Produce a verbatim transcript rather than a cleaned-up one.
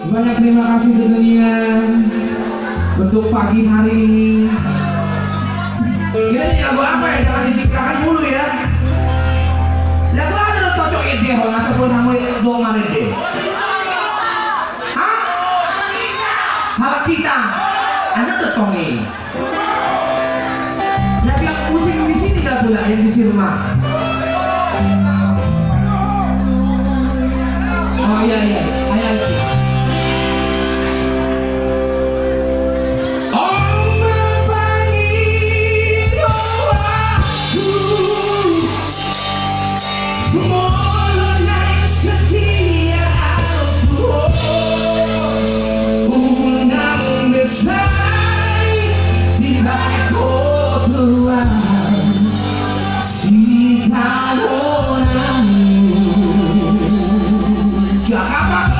Banyak terima kasih tentunya untuk pagi hari ini. Kita nyanyi lagu apa ya? Jangan dicitrakan dulu ya. Lagu apa yang cocok ya dia? Kalau nggak sebut kamu doang marin deh. Hah? Halak hita. Anak tetong ini. Nah, yang pusing di sini nggak pula, yang di sini mah. Oh iya, iya, iya, iya. Om Bapa Ido aku. Molo naeng setia au tu ho, unang be sai dibahen ho Tuhan sitaonanmu. Jakarta.